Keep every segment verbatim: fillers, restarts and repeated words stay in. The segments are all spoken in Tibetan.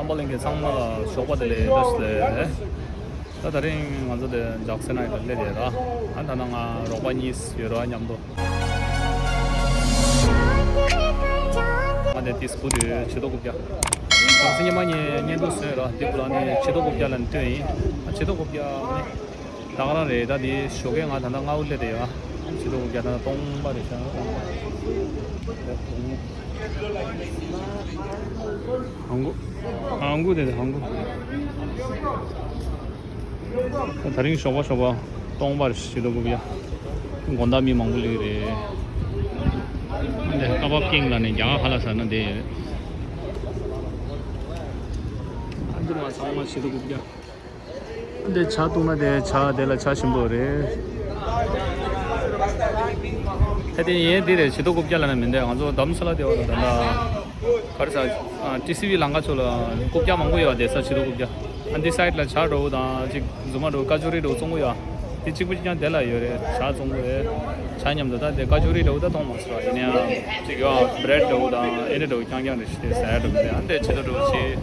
ཨོ་གླིང་གི་ཚང་མ་ལ་ཞོགས་པ་དེ་ལས་བདེ་ལེགས། ད་དེ་རིང་ང་ཚོ་དེ་འཇག་སེ་ན་ཡི་ལ་སླེབས་ཡོད་ར། ཨ་ད་ནང་ང་རོགས་པ་གཉིས་ཡོད་ར་མཉམ་དུ། ང་དེ་དེ་སྐུ་དུས་ཆེ་ཏོ་རྐུབ་བཀྱག་གང་སེ་ཉི་མ་ཉིན་བརྙན་ཐུང་བཟོས་ར། དེ་ཁོ་རང་ནི་ཆེ་ཏོ་རྐུབ་བཀྱག་ལ་ནི་སྟོན་ཡིན། ཨ་ཆེ་ཏོ་རྐུབ་བཀྱག་ནི། ད་ག་རང་རེད། ད་དེ་ཞོགས་ཀས་ང་ད་ལྟ་སྔ་པོ་སླེབས་བསྡད་ཡོད། ཕྱི་དྲོ་བརྒྱ་དང་སྟོང་པ་རེད་ཤག་ཧང་གོ། ཧང་གོ་དེ་ཧང་གོ། ད་རིང་ཞོགས་པ་ཞོགས་པ་སྟོང་པ་རེད། ཕྱི་དྲོ་དགུ་པ་ཡ། དགོང་དག་མི་མང་པོ་སླེབས་རེད། འདི་ཀ་བབ་ཀིང་ལ་ནས་རྒྱ་གར་ཧ་ལ་ས་ན་བསྡད་ཡོད། ཨ་འདི་མ་ཚང་མ་ཕྱི་དྲོ་དགུ་པ་ཡ། འདི་ཇ་བཏུང་ན་དེ་ཇ་དེ་ལ་ཇ་ཞིམ་པོ་རེད། ད་དེ་ཡན་འདི་རེད། ཆེ་ཏོ་རྐུབ་བཀྱག་ལ་ན་མི་འདུག་ང་ཚོ་དྷ་རམ་ས་ལ་དེ་བ་ལ་ད་ལྟ་ག་རེ་ཟ། ཨ་ཊི་སི་ཝི་ལམ་ཁ་ཕྱོགས་ལ་རྐུབ་བཀྱག་མང་པོ་ཡོད་དེ་ས། ཆེ་ཏོ་རྐུབ་བཀྱག་ཨ་འདི་སའིཌ་ལ་ཇ་འདྲ་བོ་དང་ཅིག་རྫུན་མ་འདྲ་བོ་ཀ་ཅུ་རི་འདྲ་བོ་བཙོང་གི་ཡོད། དེ་གཅིག་པུ་གཅིག་རྐྱང་དེ་ལ་ཡོད་རེད། ཇ་བཙོང་གི་རེད། ཇ་མཉམ་དུ་ད་དེ་ཀ་ཅུ་རི་འདྲ་བོ་ད་གཏོང་མ་སོང་ར། ཡིན་ན་ཡང་ཅིག་ཡོད། བྷི་རེཌ་འདྲ་བོ་དང་ཨེ་ནི་འདྲ་བོ་རྐྱང་རྐྱང་རེད། ཞིག་དེ་ཟ་ཡ་འདྲ་བོ་དེ་ཨ་འདྲ་ཆེ་ཏོ་འདྲ་བོ་ཆེ་ཨེ་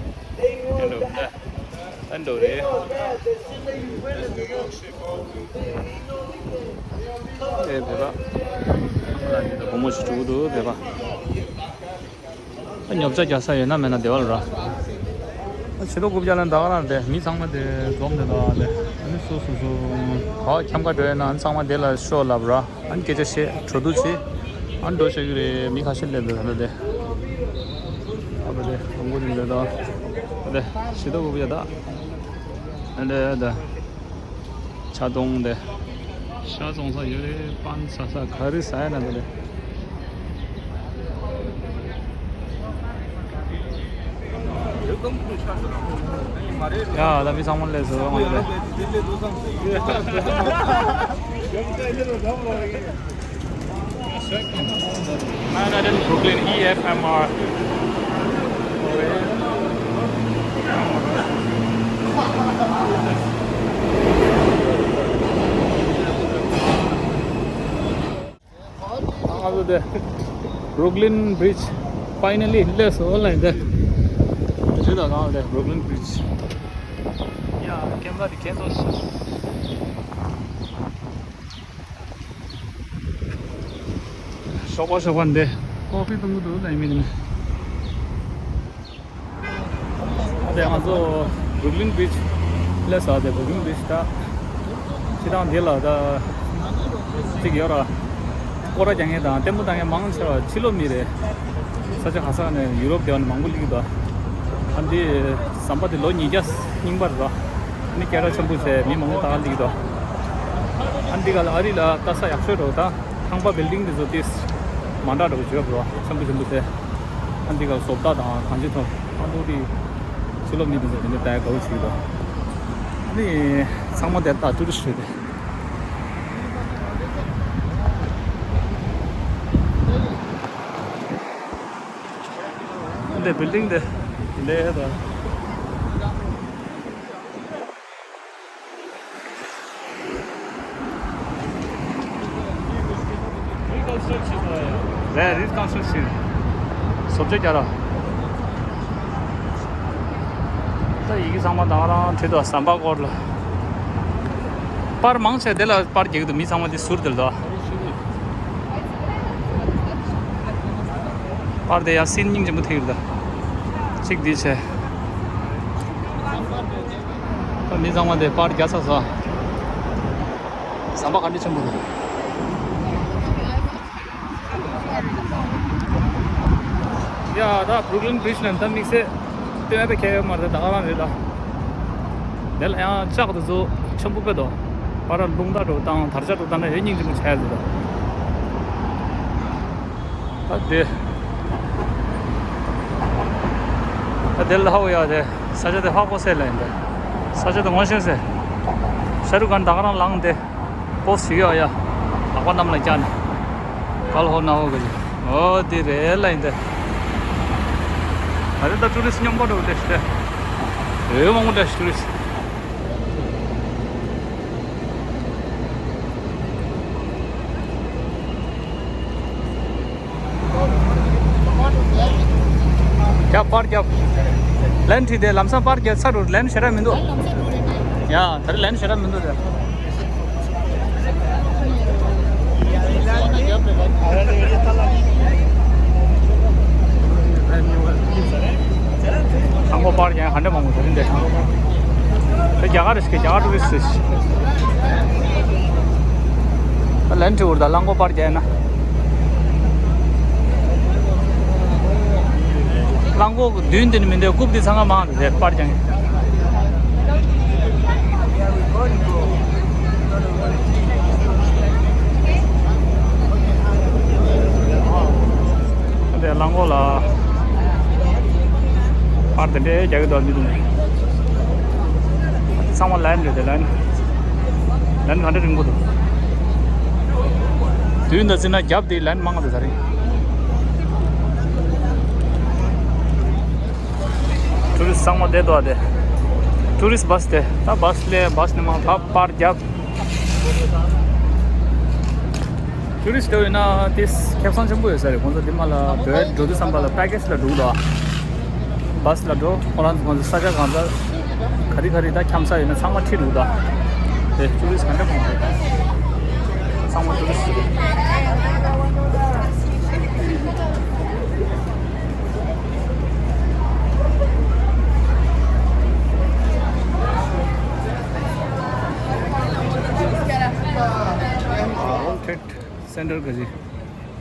འདྲ་བོ་དེ། ཨ་འདྲ་རེད། ཨེ་བོད་པ། ཁོ་ལ་འདི་ལ་སྒོར་མོ་ཞིག་བཅུག་འདུག་བོད་པ། ཨ་ཉོ་ཆ་རྒྱག་ས་ཡོད་ན་མེད་ན་བདེ་བ་ལ་ར། ཨ་ཆེ་ཏོ་རྐུབ་བཀྱག་ལ་ད་ག་རང་རེད། མི་ཚང་མ་དེ་འཛོམས་དེ་ད་དེ་ཨ་ནི་སོ་སོ་སོ་ག་ཁྱམས་ཁ་འགྲོ་ཡ་ན་ཨ་ཚང་མ་དེ་ལ་ཤོག་ལབ་ར། ཨ་ནི་སྐད་ཆ་བཤད། གྲོས་བསྡུར་བྱེད། ཨ་ནི་འགྲོ་བྱེད་ཀྱི་རེད། མི་ཁ་ཤས་སླེབས་འདུག་ད་ལྟ་དེ། ཨ་བ་དེ་ཨ་མགོ་དེ་འདྲ་དང་། ཨ་དེ་ཤི་ཏོ་གོ་བ་ཡ་ད། ཨ་དེ་ཨ་དེ། ཆ་གཏོང་དེ། ཤ་བཙོང་ས་ཡོད་རེད། པན་ཟ་ས་ག་རེ་ཟ་ཡ་ན་དེ་རེད། ཡ་ད་མི་ཚང་མ་སླེབས་སོང་ང་ཚོ་ལ། Manhattan, Brooklyn, E F M R. ང་ཚོ་དེ་Brooklyn Bridge finally སླེབས་སོང་ལབ་ཡིན་དེ། ཇི་ལྟར་གང་དེ་Brooklyn Bridge། ཡ་ཀེམ་ར་དེ་ཁྱེར་སོང་། ཞོགས་པ་ཞོགས་པ་འདི་ཀོ་ཕི་འཐུང་གི་འདུག་ལབ་ཡིན་མི་འདི་ནི། ཨ་དེ་ང་ཚོ་Brooklyn Bridge སླེབས་སོང་། དེ་Brooklyn Bridge ད་སྤྱིར་བཏང་འདི་ལ་ད་གཅིག་ཡོད་ར། སྐོར་ར་རྒྱག་མཁན་དང་ལྟད་མོ་ལྟ་མཁན་མང་ཆེ་བ་ཕྱི་ལོགས་མི་རེད། ས་ཆ་ག་ས་ནས་ཡུ་རོབ་དེ་བ་ནས་མང་པོ་སླེབས་ཀྱི་འདུག་ཨ་འདི་ཟམ་པ་དེ་ལོ་ཉིས་བརྒྱ་རྙིང་པ་རེད་ར། ཨ་ནི་སྐད་གྲགས་ཆེན་པོ་བྱས་མི་མང་པོ་ད་ག་སླེབས་ཀྱི་འདུག་ཨ་འདི་ག་ལ་ཨ་རི་ལ་ལྟ་ས་ཡག་ཤོས་རེད་ད། ཁང་པ་བིལ་ཌིང་དེ་ཚོ་ཏིས་མ་འདྲ་འདྲ་བོ་བརྗོད་འགྲོ་བ་ཆེན་པོ་ཆེན་པོ་དེ། ཨ་འདི་ག་བཟོ་ལྟ་དང་གང་ཅི་ཐོག་ཨ་འདུག་དེ་ཕྱི་ལོགས་མི་དེ་ཚོ་དེ་འདྲ་ལྟ་ཡ་དགའ་བོ་བྱེད་ཀྱི་འདུག་ཨ་ནི་ཚང་མ་དེ་ལྟ་ཊུ་རི་སི་རེད་དེ། ཨ་འདི་བིལ་ཌིང་དེ་ལས་ད། རེད། རི་ཀོན་སི་ཊྲག་ཤན། བཟོ་བཅོས་རྒྱག་ར། ད་ཡི་གེ་ཚང་མ་ད་ག་རང་བྲིས་འདུག་ཟམ་པ་སྐོར་ལ། པར་མང་ཆེ་དེ་ལ་པར་རྒྱག་གི་འདུག་མི་ཚང་མ་དེ་ཟུར་དེ་ལ་འདུག་པར་དེ་ཡང་སིན་སྙིང་རྗེ་མོ་ཐེག་རེད་ད། གཅིག་འདི་བྱས། ད་མི་ཚང་མ་དེ་པར་རྒྱག་ཚར་སོང་། ཟམ་པ་ག་འདྲ་ཆེན་པོ་འདུག་ཡ་ད་བུ་རུག་ལིན་བྷི་རི་ཇི་ནས་ད་དམིགས་བསལ་སྟོན་ཡ་ད་ཁྱད་ཡོད་མ་རེད། ད་ག་རང་རེད་ད། དེ་ལ་ཡང་ལྕགས་དེ་ཚོ་ཆེན་པོ་དཔེ་འདུག་པར་རླུང་རྟ་འདྲ་བོ་བཏང་དར་ལྕགས་འདྲ་བོ་བཏང་ན་ཡོད་སྙིང་རྗེ་མོ་ཆགས་ཡ་རེད་ད། ད་དེ། ད་དེ་ལ་ཧ་གོ་ཡ་དེ། ས་ཆ་དེ་ཧ་གོ་སེ་ལ་ཡིན་ད། ས་ཆ་དེ་ངོ་ཤེས་སེ། ཤ་རུ་ཁཱན་ད་ག་རང་ལངས་ཏེ། པོ་སི་ཞིག་ཡོད་ཡ། ལག་པ་གནམ་ལ་བཀྱགས་ནས། གལ་ཧོ་ན་ཧོ་གི་ཅིག་ཨོ་དེ་རེད་ལ་ཡིན་ཏེ། ད་རེས་ད་ཊུ་རི་སི་སྙོམས་པོ་འདྲ་བོ་དེ་ཞིག་རེད། འོས་མང་པོ་འདྲ་ཞིག་ཊུ་རི་སི། རྒྱབ་པར་རྒྱབ། ལན་ཁྲིད་དེ་ལམ་སང་པར་རྒྱག་ཚར་རུ་ལན་ཞེ་དྲག་མི་འདུག་ཡ་ད་རེས་ལན་ཞེ་དྲག་མི་འདུག་དེ། ལང་གོ་པར་ཡང་ཧ་འདྲ་མང་པོ་ཟེར་འདི། དེ་རྒྱ་གར་རེད་ཤག་རྒྱ་གར་ཊུ་རི་སི་ཊི་རེད། ད་ལན་ཁྲི་འུར་ད་ལང་གོ་པར་རྒྱག་ན། ལང་གོ་གི་མདུན་དེ་ནི་མི་འདུག་རྐུབ་འདི་ཚང་མ་མང་དུ་ཟེར་པར་རྒྱག་ཡིན། དེ་རླངས་འཁོར་ལ་པར་དེ་འདྲའི་རྒྱག་གི་འདུག་མི་འདུག་ཚང་མ་ལན་རེད་དེ་ལན། ལན་ག་འདྲ་རིང་པོ་འདུག་དུས་འདི་ཚོ་ན་རྒྱབ་དེ་ལན་མང་དུ་ཟ་རེད། ཊུ་རི་སི་ཚང་མ་བསྡད་འདུག་དེ། ཊུ་རི་སི་བྷ་སི་དེ་ད་བྷ་སི་ལས་བྷ་སི་ནས་མང་ད་པར་རྒྱབ། ཊུ་རི་སི་འདྲ་བོ་ཡིན་ན་དེ་ཁེ་བཟང་ཆེན་པོ་ཡོད་ས་རེད། ཁོང་ཚོ་འདི་མ་ལ་འགྲོ་འགྲོ་དུས་ཙམ་པ་ལ་པེ་ཀེ་ཇི་ལ་འགྲོ་གི་འདུག་བྷ་སི་ལ་འགྲོ་ཁོ་རང་ཚོ་ཁོང་ཚོ་ས་ཆ་གང་ཚ་ག་རི་ག་རི་ད་འཁྱམ་ས་ཡོད་ན་ཚང་མ་ཁྲིད་འགྲོ་གི་འདུག་དེ་ཊུ་རི་སི་ག་འདྲ་མང་པོ་ཚང་མ་ཊུ་རི་སི་རེད། World Trade Center ག་ཅི།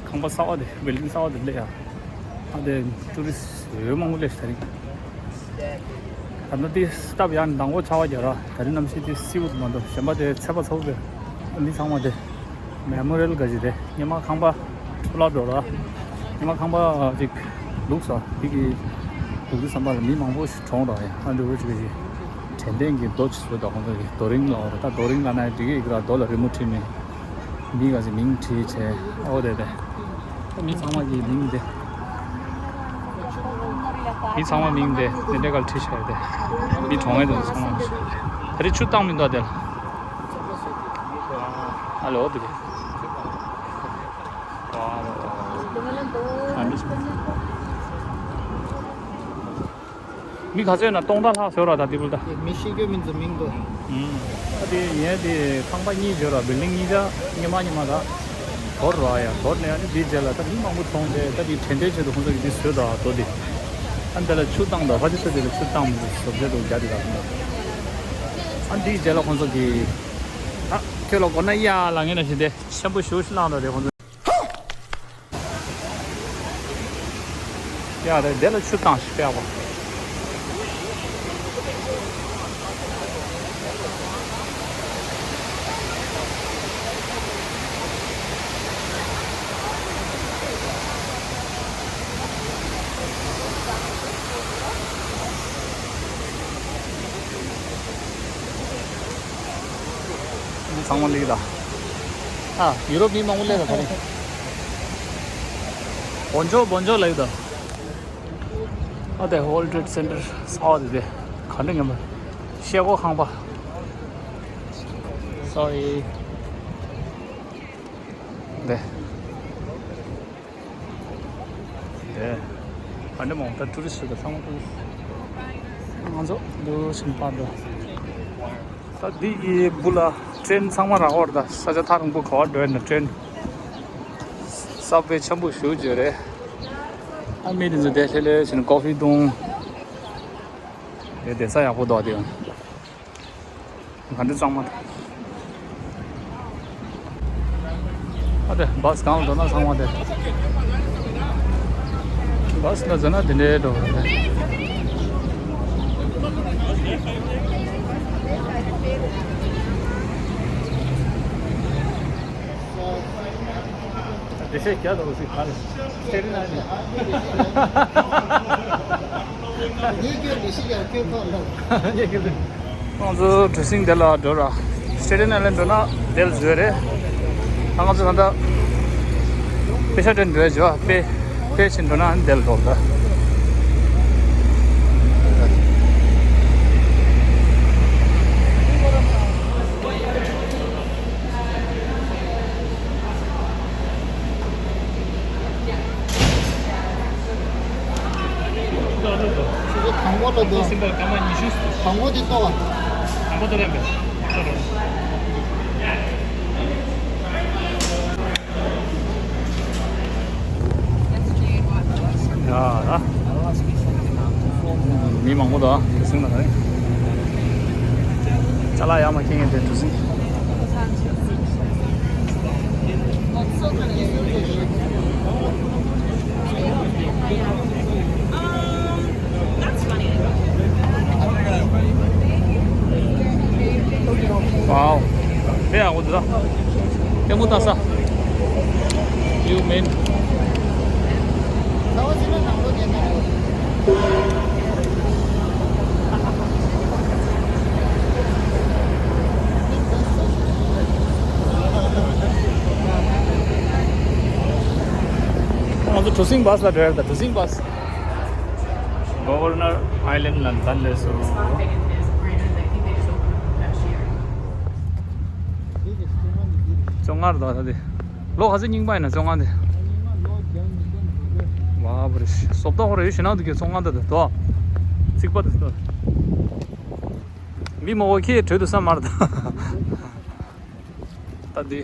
ཁང་པ་གསར་པ་དེ་བིལ་ཌིང་གསར་པ་དེ་སླེབས་ཡ། ཨ་དེ་ཊུ་རི་སི་ཡོད་མང་པོ་སླེབས་ཤག་དེ་རིང་། ད་ལྟ་དེ་སྟབས་ཡག་མདང་དགོང་ཆར་པ་རྒྱག་ར་ད་རིང་གནམ་གཤིས་དེ་བསིལ་པོ་དེ་མ་གཏོགས་གཞན་པ་དེ་ཚད་པ་ཚ་པོ་རེད། ཨ་འདི་ཚང་མ་དེ་མེ་མོ་རི་ཡལ་ག་ཅི་དེ་སྔོན་མ་ཁང་པ་འཕྲོ་བརླག་འགྲོ་ར། སྔོན་མ་ཁང་པ་ཅིག་བླུགས་སོ་དེ་གི་བླུགས་དུས་ཙམ་པ་ལ་མི་མང་པོ་ཞིག་གྲོངས་ར་ཡ། ཨ་འདི་འོ་ཅིག་གི་དྲན་རྟེན་གྱི་རྡོ་ཅིག་བཟོས་དང་ཁོང་ཚོ་གི་རྡོ་རིང་ལ་འོ་ར་ད་རྡོ་རིང་ལ་ན་དེ་གི་ཡིག་ར་རྡོ་ལ་རི་མོ་བྲིས་ནས། མི་ག་ཚོད་མིང་བྲིས་བྱས་ཨོ་དེ་དེ། མི་ཚང་མ་གི་མིང་དེ། མི་ཚང་མ་མིང་དེ་དེ་འདྲ་ག་ལ་བྲིས་བྱས་དེ། མི་གྲོངས་ཡས་དེ་ཚང་མ། ད་རེས་ཆུ་བཏང་མི་འདུག་དེ་ལ། ཨ་ལོ་དེ་དེ། ཨ་མི། མི་ག་ཚོད་ན་སྟོང་ཕྲག་ལྷག་བཟོས་ར་ད་དེ་བུ་ད། དེ་མི་ཤི་རྒྱུ་མིན་ཚོ་མིང་དོ། ཨུམ། ད་དེ་ཡིན་དེ་ཁང་པ་གཉིས་བཟོས་ར་བིལ་ཌིང་གཉིས་ཆ་སྔོན་མ་སྔོན་མ་ད། དོར་ར་ཡ་དོར་ནས་ཨ་ནི་དེའི་རྗེས་ལ་ད་མི་མང་པོ་གྲོངས་ཏེ་ད་དེ་དྲན་རྟེན་ཆེད་དུ་ཁོང་ཚོ་གིས་དེ་བཟོས་ད་དོ་དེ། ཨ་འདི་ལ་ཆུ་བཏང་ད་ཕ་ཅི་ཚོ་དེ་ལ་ཆུ་བཏང་མི་འདུག་བཟོ་བྱེད་དུ་རྒྱ་དེ་ད་ཁོང་ཚོ། ཨ་དེའི་རྗེས་ལ་ཁོང་ཚོ་གིས་ད་ཁྱོད་ལ་མགོ་ན་གཡའ་ལ་ངས་ན་བཞིན་དེ་ཆེན་པོ་ཞེ་པོ་ཞིག་བླངས་ད་དེ་ཁོང་ཚོ། ཡ་རེད་དེ་ལ་ཆུ་བཏང་ཞིག་པས་པ། མི་ཚང་མ་སླེབས་ད། ཨ་ཡུ་རོབ་མི་མང་པོ་སླེབས་ད་ད་རེས། བོན་ཇོ་བོན་ཇོ་ལབ་ད། ཨ་དེ་World Trade Center གསར་པ་དེ་དེ་ག་འདྲ་ངན་པ། ཤེལ་སྒོ་ཁང་པ། Sorry། དེ། དེ། ག་འདྲ་མང་ད་ཊུ་རི་སི་ཊི་ད་ཚང་མ་ཊུ་རི་སི་ཊི། ང་ཚོ་འདུག་ཕྱིན་པ་འདུག་ད་འདི་ཡི་སྦུག་ལ་ཊེན་ཚང་མ་རག་པར་ད་ས་ཆ་ཐག་རིང་པོ་ག་བར་འགྲོ་ཡ་ན་ཊེན། སབ་ཝེ་ཆེན་པོ་ཞེ་པོ་ཅིག་རེད། ཨ་མི་དེ་ཚོ་དེ་ལྷོད་ལྷོད་བྱས་ནས་ཀོ་ཧྥི་བཏུང་། དེ་བསྡད་ས་ཡག་པོ་འདུག་དེ། ག་འདྲ་གཙང་མ་རེད། ཨ་དེ་བྷ་སི་གང་ལ་འགྲོ་ན་ཚང་མ་དེ། བྷ་སི་ལ་འཛུལ་ན་དེ་འདྲའི་འགྲོ་བ་རེད། བདེ་གཤེགས་རྒྱ་དང་སྲིད་ག་རེ། སྟེ་རི་ན་ནི། ངས་སྐྱོན་འདི་ཤི་ཀྱང་སྐྱོན་ཐོག་ལ། ངས་སྐྱོན་འདི། ང་ཚོ་གྲུ་གཟིངས་དེ་ལ་འགྲོ་ར། སི་ཊེ་ཊན་ཨའི་ལེན་འགྲོ་ན་དེ་ལ་འཛུལ་རེད། ད་ང་ཚོ་ད་ལྟ་པེ་ཤ་ཊེན་འགྲོ་ཡ་བྱེད་པ་པེ་པེ་ཕྱིན་འགྲོ་ན་དེ་ལ་འགྲོ་ད། ཁྱེད་ཚོ་དང་པོ་ལ་ ལྟོ་སིམ་པལ་སྐར་མ་ཉི་ཤུ། དང་པོ་དེ་ལྟོ་བ། དང་པོ་ལྟོ་རན་པས། ཡ་ཡ། མི་མང་པོ་འདུག་ཨ། གྲུ་གཟིངས་ལ་རེད། ཅ་ལག་ཡག་མ་འཁྱེར་མཁན་དེ་གྲུ་གཟིངས། Wow. དེ་ཡག་པོ་འདུག་ད། ལྟད་མོ་ལྟ་ས། You mean? ང་ཚོ་གྲུ་གཟིངས་བྷ་སི་ལ་འགྲོ་ཡ་རེད་ད། གྲུ་གཟིངས་བྷ་སི། Governor Island ལ་འདར་སླེབས་སོང་། བཅོ་ལྔ་རེད་ད་ད་དེ། ལོ་ག་ཚོད་རྙིང་པ་ཡིན་ན་བཅོ་ལྔ་དེ། བ་བ་རེད། བཟོ་ལྟ་ཧོ་རེ་ཡོད་ཞེ་ན་འདུག་གི། བཅོ་ལྔ་ད་དེ་དོ། རྩིག་པ་དེ་དོ། མི་མང་པོ་ཁྱེད་བྲོས་འདུག་ས་མ་རེད་ད། ད་འདི།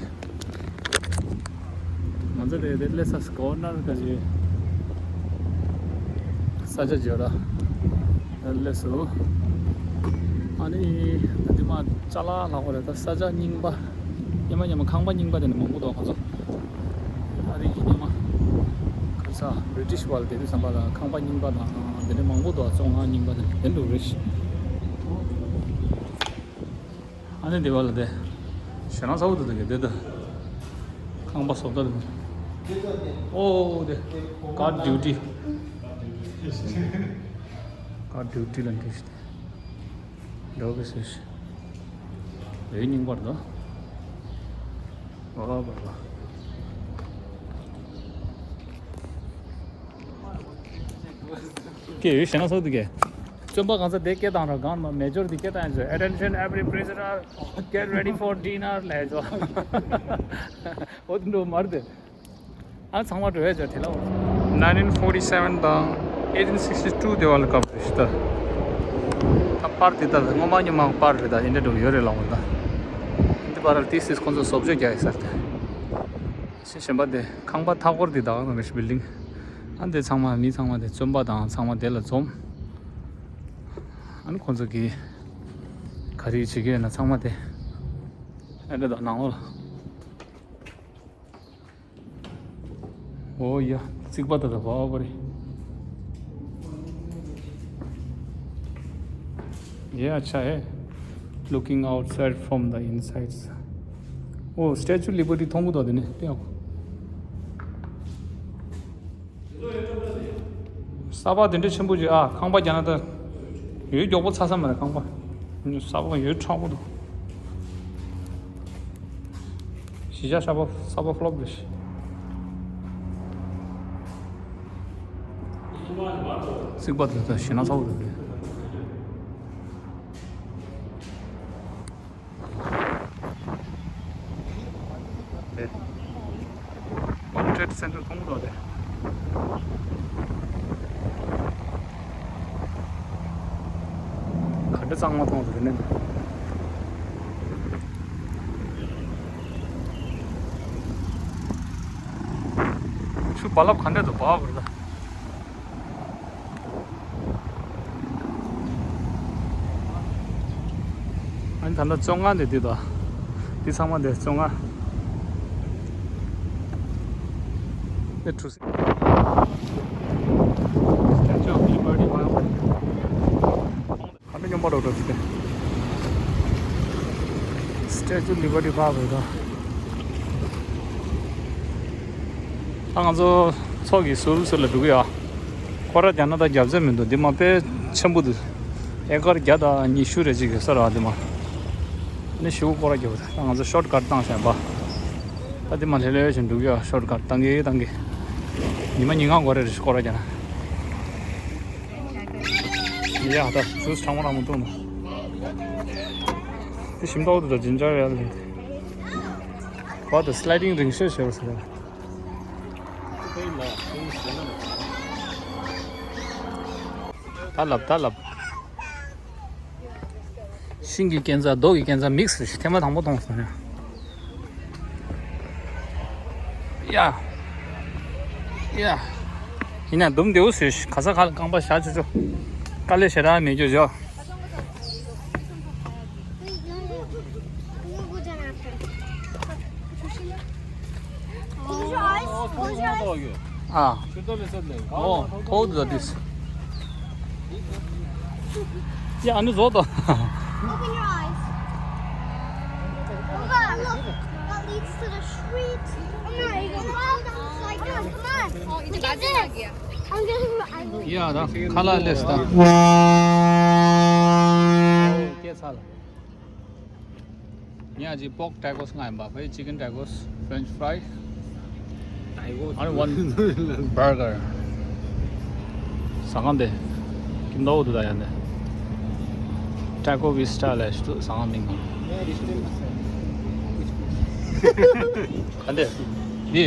ང་ཚོ་རེད་དེ་སླེབས་ས་གོ་ནར་ག་ཞིག་ས་ཆ་བརྗོད་ར། སླེབས་སོ། ཨ་ནི་ད་འདི་མ་ཅ་ལག་ལྷག་པ་རེད་ད། ས་ཆ་རྙིང་པ། སྙེ་མ་སྙེ་མ་ཁང་པ་རྙིང་པ་དེ་ནི་མང་པོ་འདུག་ཁོ་ཚོ། ཨ་རི་གི་སྙེ་མ། ག་ས་བྷི་རི་ཊིཤ་བ་ལ་དེ་དུས་ཙམ་པ་ལ་ཁང་པ་རྙིང་པ་དང་དེ་འདྲ་མང་པོ་འདུག་བཙོན་ཁང་རྙིང་པ་དེ་དེ་འདྲ་རེད། ཨ་ནི་དེ་བ་ལ་དེ། ཞེ་ན་ས་བོ་དེ་དེ་དེ་དེ། ཁང་པ་བཟོ་ལྟ་དེ། ཨོ་དེ། གར་ཌིའུ་ཊི། གར་ཌིའུ་ཊི་ལ་འགྲོ་ཤི་དེ། འགྲོ་གི་སུ་ཤི། རེ་རྙིང་པར་དོ། ཨོ་བ་བ། ཀྱེ་ཡོད་ཞེ་ན་སོགས་འདུག་གས། བཙོན་པ་གང་ས་དེ་སྐད་བཏང་ར་གང་མ་མེ་ཇོར་དེ་སྐད་བཏང་ཡ་ཚོས། Attention every prisoner, get ready for dinner ལས་ཚོ། འོ་དེ་འགྲོ་མར་དེ། ཨ་ཚང་མ་འགྲོ་ཡ་ཅག་དེ་ལ་འོ། Nineteen forty seven དང་eighteen sixty two དེ་བ་ལ་སྐབས་རེད་ཤི་ད། ད་པར་དེ་ད་སྔོན་མ་ཉི་མ་པར་རེད་ད། ཨིན་ཌི་ཡ་འགྲོ་ཡོད་རེད་ལ་འོ་ད། འདི་པར་ལ་ཏིས་ཏིས་ཁོང་ཚོ་བཟོ་བཅོས་རྒྱག་ཡ་ས་རེད་ད། ཤི་གཞན་པ་དེ་ཁང་པ་མཐའ་འཁོར་དེ་དག་ནང་རེ་ཤི་བིལ་ཌིང་། ཨ་འདི་ཚང་མ་མི་ཚང་མ་དེ་བཙོན་པ་དང་ཚང་མ་དེ་ལ་འཛོམས། ཨ་ནི་ཁོང་ཚོ་གིས་ག་རེ་བྱེད་ཀྱི་ཡོད་ན་ཚང་མ་དེ་ཨ་འདྲ་དང་ནང་ལོགས་ལ། ཨོ་ཡ། རྩིག་པ་དེ་ད་བ་བ་རེད། ཡ་ཆ་ཧེ། Looking outside from the insides. ཨོ་Statue of Liberty མཐོང་གི་འདུག་དེ་ནས་ལྟོས་ཨ་ཁོ། ས་ཕག་དེ་འདྲ་ཆེན་པོ་ཅིག་ཨ། ཁང་པ་རྒྱག་ན་ད་ཡོད་མགྱོགས་པོ་ཚ་ས་མ་རེད་ཁང་པ། ས་ཕག་ཡོད་མཁྲེགས་པོ་འདུག་གཞིས་ཆགས་ས་ཕག་ས་ཕག་ཕོ་ལོབ་རེད། རྩིག་པ་དེ་ད་ཞེ་ན་ཚ་བོ་རེད། དེ། World Trade Center མཐོང་གི་འདུག་དེ། ག་འདྲ་གཙང་མ་མཐོང་འདུག་དེ་ནས། ཆུ་རྦ་རླབས་ག་འདྲ་འདུག་འབབ་པ་རེད་ད། ཨ་ནི་ད་ལྟ་བཅོ་ལྔ་འདི་འདི་དང་། འདི་ཚང་མ་འདི་བཅོ་ལྔ། འདི་གྲུ་གཟིངས། Statue of Liberty ཕ་ཡོང་། ག་འདྲ་སྙོམས་པ་འགྲོ་འགྲོ་ཟེར་ཏེ། Statue of Liberty ཕ་བོད་དང་། ད་ང་ཚོ་ཚོགས་ཀྱི་ཟུར་ཟུར་ལ་འགྲོ་གི་ཡོད། སྐོར་ར་རྒྱག་ན་ད་རྒྱབ་རྩེ་མི་འདུག་འདི་མ་དཔེ་ཆེན་པོ་འདུག་ཨེ་ཀར་བརྒྱ་དང་ཉི་ཤུ་རེ་ཅིག་ཡོད་ས་རེད་བ་འདི་མ། ནི་ཞུ་སྐོར་ར་རྒྱབ་ད་ང་ཚོ་ཤོར་ཀཊ་བཏང་བཞག་པ། ད་འདི་མ་ལྷོད་ལྷོད་བཞིན་འགྲོ་གི་ཡོད། ཤོར་ཀཊ་བཏང་གི་བཏང་གི། ཉི་མ་ཉིན་གང་འགོར་རེ་རེ་སྐོར་ར་རྒྱག་ན། ཡ་ད་ཇུས་གྲང་མོ་གྲང་མོ་འཐུང་ནོ། དེ་ཞིམ་ཏོག་ཏོ་ད་ཇིན་ཇར་ཨེལ་ལེ། བ་ད་སི་ལའི་ཌིང་རིང་ཤོས་ཤོས་ཟེར། ད་ལབ་ད་ལབ། ཤིང་གི་སྐས་འཛེག་རྡོ་གི་སྐས་འཛེག་མིག་སི་རེད་ཤག་ཐེངས་མ་དང་པོ་མཐོང་སོང་ཡ། ཡ། ཡ། ཡིན་ན་འདུམ་བདེ་བོ་བཟོས་ཤག་ག་ས་ག་ལ་རྐང་པ་བཞག་ཆོག་ཆོག་དཀའ་ལས་ཞེ་དྲག་མེད་རྒྱུ་བྱོས། Close your eyes. Close your eyes. Ah. Oh, hold this. Yeah, I know. Open your eyes. Mama, look. That leads to the street. Mama, you can fall down the slide down. Come on. Oh, it's a bad idea. I'm getting. Yeah, that's colorless stuff. Oh, okay, sir. ངས་ཅིག་པོག་ཊེ་ཀོས་མངགས་ཡིན་པ། ཕ་གི་ཅི་ཀན་ཊེ་ཀོས། ཕ་རེན་ཆི་ཕ་རའི། ཨ་ནི་ཝན་བར་གར། ཟ་ཁང་དེ་ཀིམ་ཏའོ་དུ་ད་ཡ་ནི། ཊེ་ཀོ་བི་སི་ཊ་ལབ་ཞིག་འདུག་ཟ་ཁང་མིང་། ག་འདི། འདི།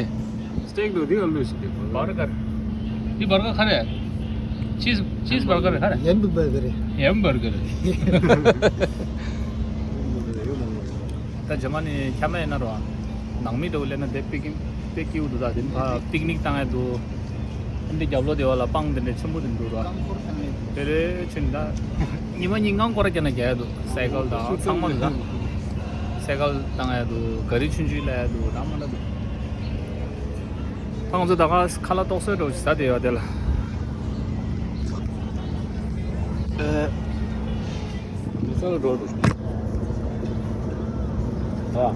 སི་ཊེག་འདུག་འདི་ཨ་ལུ་ཞིག་འདི། བར་གར། འདི་བར་གར་ག་རེ། ཆིས་ཆིས་བར་གར་ག་རེ། ཧེམ་བར་གར། ཧེམ་བར་གར། ད་རྗེས་མ་ནི་ཁྱམས་ཡིན་ན་རོ། ནང་མི་འདྲ་བོ་སླེབས་ན་དེ་པིག་པིག་ཀིའུ་འདུག་ད་དེ་ཕ་པིག་ནིག་བཏང་ཡ་འདུག་འདི་རྒྱབ་ལོགས་དེ་བ་ལ་སྤང་དེ་འདྲ་ཆེན་པོ་དེ་འདུག་རོ། དེ་རེ་ཆེ་ནི་ད། ཉི་མ་གཉིས་སྔ་སྐོར་རྒྱག་ན་རྒྱག་ཡ་འདུག་སའི་ཀལ་དང་ཚང་མ་འདུག་ད། སའི་ཀལ་བཏང་ཡ་འདུག་ག་རི་ཆུང་ཆུང་སླེབས་ཡ་འདུག་ད་མ་འདྲ་འདུག་ད་ང་ཚོ་ད་ག་ཁ་ལག་ཏོག་ཙམ་འདྲ་བོ་ཞིག་ཟ་བསྡད་ཡོད་དེ་ལ། ཨེ། མི་ཚང་འགྲོ་འགྲོ། ཨ།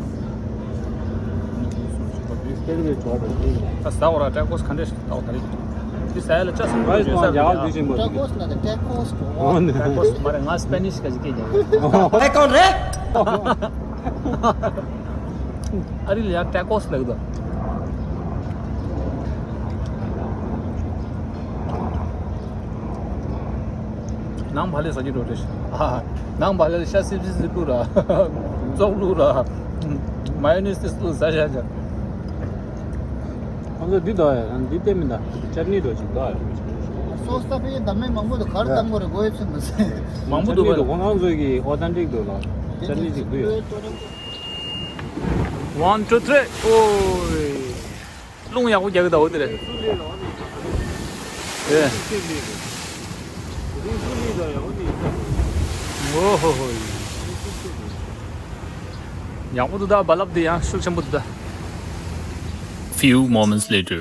ད་ཟ་འོ་ར་ཊེ་ཀོས་ག་འདྲས་ཤིག་ཏོག་ད་རེད། འདི་ཟ་ཡ་ལ་ཅག་སུ་འགྲོ་རེད་ཟ་ཡ་ལ་ཡག་པོ་ཞིག་མ་རེད། ང་སི་པེ་ནིཤ་ག་ཅིག་སྐད་རྒྱག་གི། ཨེ་གང་རེད། ཨ་རི་ལ་ཡང་ཊེ་ཀོས་ལབ་ཀྱི་འདུག་ནང་བག་ལེབ་ཟ་རྒྱུ་འགྲོ་རེད། ཨ། ནང་བག་ལེབ་ཤ་སིབ་སིབ་སིབ་བླུགས་ར། བཙོག་བླུགས་ར། མ་ཡོ་ནེས་ཏིས་བླུགས་ཟ་བཞག་བཞག་ཁོང་ཚོ་འདི་འདུག་ཡ། འདི་བལྟས་མིན་ད། ཅར་ནི་འདྲ་ཅིག་འདུག་ཡ། སོ་སི་ད་ཕའི་འདམ་མེད་མང་པོ་འདུག་ག་རེ་བཏང་དགོས་རེད། མགོ་ཡོད་ཚོད་མི་ཟེར། མང་པོ་འདུག་པ། ཅར་ནི་འདུག་ཁོང་རང་ཚོ་གི་ཨོ་ཐེན་ཊིག་འདུག་ལ། ཅར་ནི་ཅིག་འདུག་ཡ། One, two, three. ཨོའི། རླུང་ཡག་པོ་རྒྱག་གི་འདུག་འོ་དེ་རེད། ཨེ། ཨོ་ཧོ་ཧོ། ཡག་པོ་འདུག་ད། རྦ་རླབས་འདི་ཡང་ཤུགས་ཆེན་པོ་འདུག་ད། Few moments later.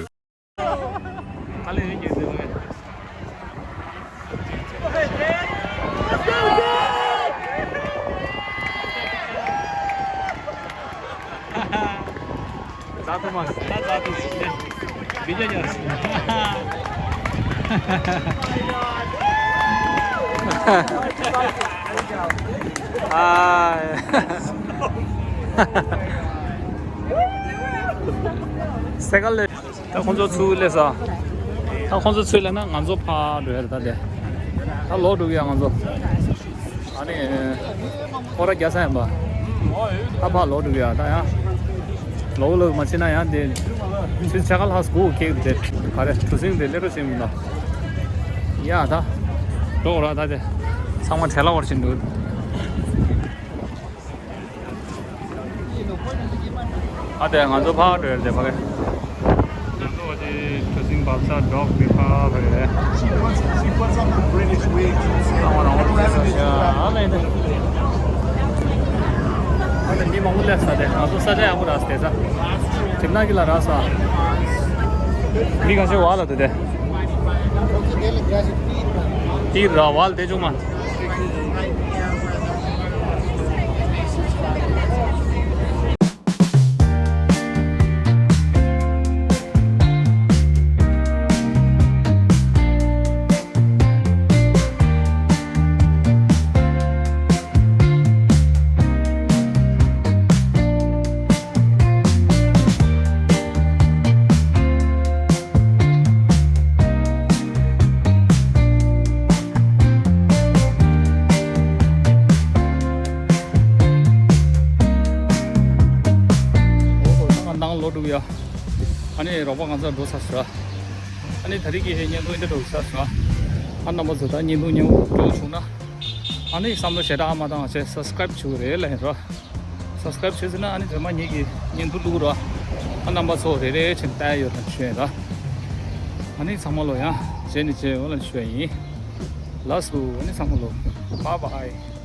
སེ་གལ་ལེ། ད་ཁོང་ཚོ་ཚུར་སླེབས་སོང་། ད་ཁོང་ཚོ་ཚུར་སླེབས་ན་ང་ཚོ་ཕར་འགྲོ་ཡ་རེད། ད་དེ་ད་ལོག་འགྲོ་གི་ཡ་ང་ཚོ། ཨ་ནི་སྐོར་ར་རྒྱག་ས་ཡིན་པ། ད་ཕར་ལོག་འགྲོ་གི་ཡ། ད་ཡང་ལོག་ལོག་མ་ཕྱིན་ན་ཡང་དེ་ཚུར་ཆ་ག་ལྷག་སྒུག་ཁེག་དེ་ག་རེ་གྲུ་གཟིངས་དེ་སླེབས་རོགས་བྱེད་མི་འདུག་ཡ་ད་འགྲོ་ར། ད་དེ་ཚང་མ་བྲེལ་བ་བར་ཕྱིན་འདུག་ཨ་དེ་ང་ཚོ་ཕར་འགྲོ་ཡ་དེ་ཕ་གི། ང་ཚོ་འོ་དེ་གྲུ་གཟིངས་འབབ་ས་འབྲོག་དེ་ཕར་ཕ་གི་རེད། ཨ་མ་རང་དབང་ཚོ་ཡ་ཨ་ལས་ནི། ཨ་དེ་མི་མང་པོ་སླེབས་ས་དེ། ང་ཚོ་ས་ཆ་ཡག་པོ་རག་ས་དེ་ས། གྲིབ་ནག་གི་ལ་རག་ས། མི་ག་ཚོད་བ་ལ་དེ་དེ། ཏི་ར་ཝལ་དེ་ཆུང་མ། ནང་ལོག་འགྲོ་གི་ཡ། ཨ་ནི་རོགས་པ་ང་ཚོ་འགྲོ་ཚར་སོང་། ཨ་ནི་ད་རེས་ཀྱི་བརྙན་ཐུང་འདི་འདྲ་བྱུང་ཚར་སོང་། ཨ་རྣམ་པ་ཚོ་ད་བརྙན་ཐུང་ཉན་འགྲོ་བྱུང་ན། ཨ་ནི་བསམ་བློ་ཞེ་དྲག་མ་བཏང་བྱས་སབ་སི་ཀ་རེབ་བྱེད་དགོས་རེད་ལབ་ཡིན་རོ། སབ་སི་ཀ་རེབ་བྱས་ཟིན་ན་ཨ་ནི་རེམ་མ་ངེད་ཀྱི་བརྙན་ཐུང་བླུག་རོ། ཨ་རྣམ་པ་ཚོ་རེ་རེ་བྱས་ནས་ལྟ་ཡ་ཡོད་དང་ཞུ་ཡིན་རོ། ཨ་ནི་ཚང་མ་ལོ་ཡང་བྱས་ནས་བྱས་འོ་ལ་ཞུ་ཡ་ཡིན། ལགས་སོ། ཨ་ནི་ཚང་མ་ལོ། Bye bye.